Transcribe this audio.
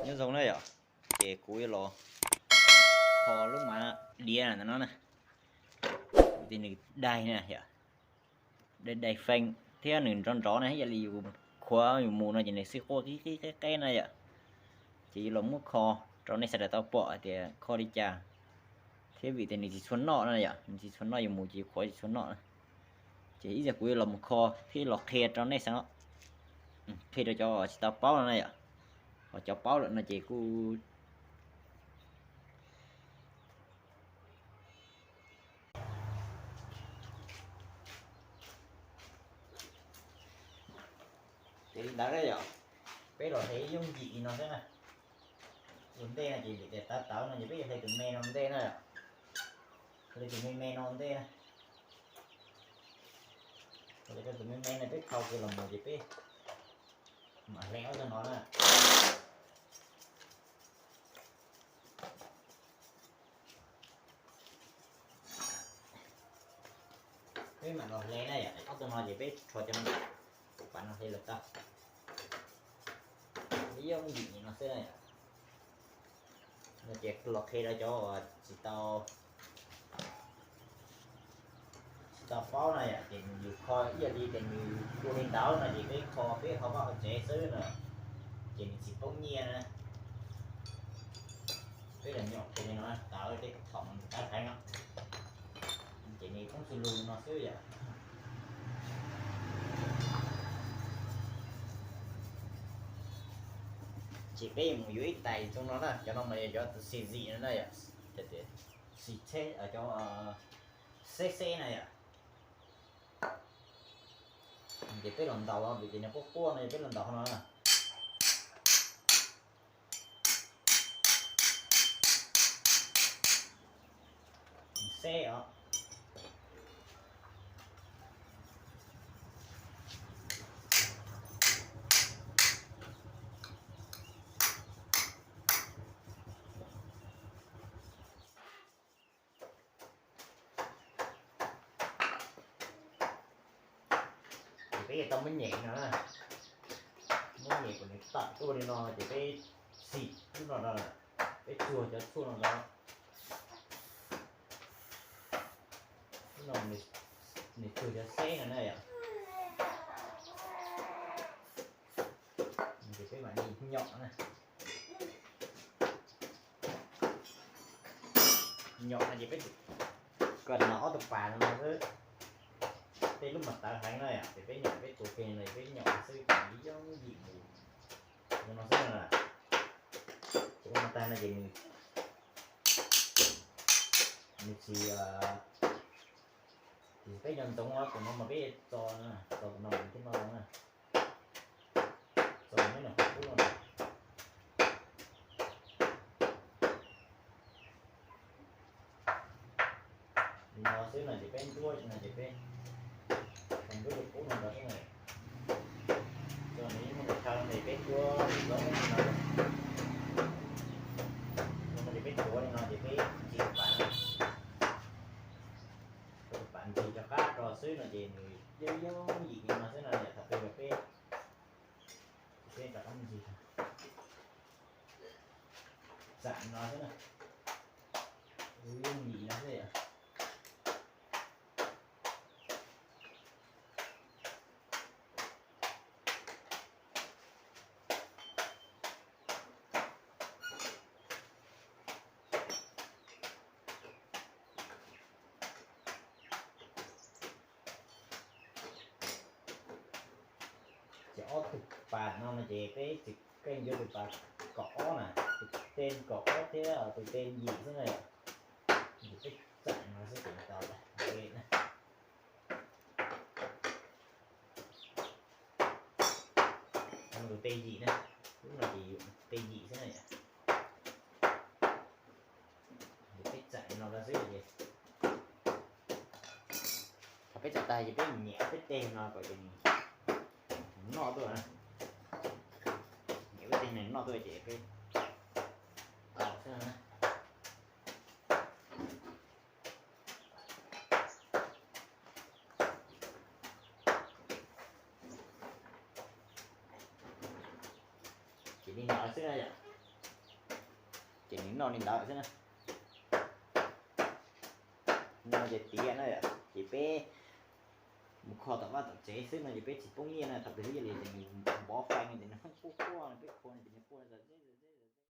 Nyob zoo na yom, ces kuv yuav los kho lub mav diav ntawm no na, vim tias nws daig na yom, daig daig feeb thiab nws nrov nrov na, yog li yus khuav yus mus no ces nws xwb quaj qib qib qeb qeb na yom. Ces yuav los muab kho rau nej sawv daws tau pom hais tias kho li cas, thiab vim tias nws tsis tshua noj na yom, nws tsis tshua noj, yus mus ces yus khuav tsis tshua noj na. Ces ib zaug kuv yuav los mus kho thiab los qhia rau nej xwb, qhia rau cov tsis tau paub no na yom, ho cov paub lawm no ces kuj ces li ntawd na yom, peb los hle yooj yim li no xwb na. Ua ntej no ces vim tias tawv tawv no ces peb yuav hle tus me no ua ntej na yom, hle tus me me no ua ntej na. Hle tus me me no peb kho kiag los mus ces peb mam hle ob tug no na. Peb mam los hle na yom, ob tug no ces peb rho cov pas no hle los tau. Yooj yim no xwb na yom. No ces los qhia rau cov uas tsis tau, tsis tau paub na yom, ces yus kho ib yam li ces nws ua li ntawd no ces peb kho peb ho vaj hauv tsev xwb na, ces nws tsis poob nyiaj na. Peb los nyom kiag li no, tawv tej thaum no tawv heev no, ces nws poob xws lus no xwb yom. Ces peb yuav mus yuav ib tais zoo no na, cov no mas yog cov tus xim zim no na yom, cov tias xim tsheb, cov xeb xeb na yom. Ces peb los ntaus vim tias nws quaj quaj no, peb los ntaus no na. Xeb os. Ces peb yuav tau muab nyem no na, muab nyem kom nws tawm tuaj li no ces peb xim lub no, peb tsuag cov tshuaj no rau. Lub no nws tsuag cov xeb no na yom. Ces peb mam li nyom na. Nyom no ces peb kawm no ob tug pas no xwb. Tej lub mas tawv heev na yom, ces peb nyom peb tua kiag no peb nyom xwb ces yooj yim mus. Zoo no xwb na. Ces ua no tag no ces nws, nws tsis, ces peb nco ntsoov tus no mas peb tso, tso tus no mus thiab no na. Tso nyob nram qhov qub no. Li no xwb no ces peb nruab no ces peb nruab tus qub no rau xwb na. Tso nws ib muaj nws thawj no ces peb nruab zoov no. Li no ces peb tuav li no ces peb ntsis tus pas no. Tus pas ntsis rov qab rau xwb no ces nws yooj yooj yim li no xwb no yom, thaum twg los peb, peb rov qab ntsis. Txawm no xwb na. Yooj yim no xwb yom. Ces ob tug pas no no ces peb tseem keej yuav tus pas kaum ob na, tus tej kaum ob thiab tus tej yim xwb na yom. Ces peb txawm no xwb ces tau lawm. Tus tej yim na, lub no ces yus tej yim xwb na yom. Ces peb txawm no rau xwb ces thaum peb txawm tag ces peb nyiam peb tej no kom ces nws noj tuaj na. Nyiam peb tej nws noj tuaj ces peb tau xwb na. Ces li no xwb na yom. Ces nws noj li ntawd xwb na. No ces tiav na, ces peb mus kho tom vaj tom tsev xwb no ces peb tsis poob nyiaj na, thaum twg ib yam li ces nws npov fai no ces nws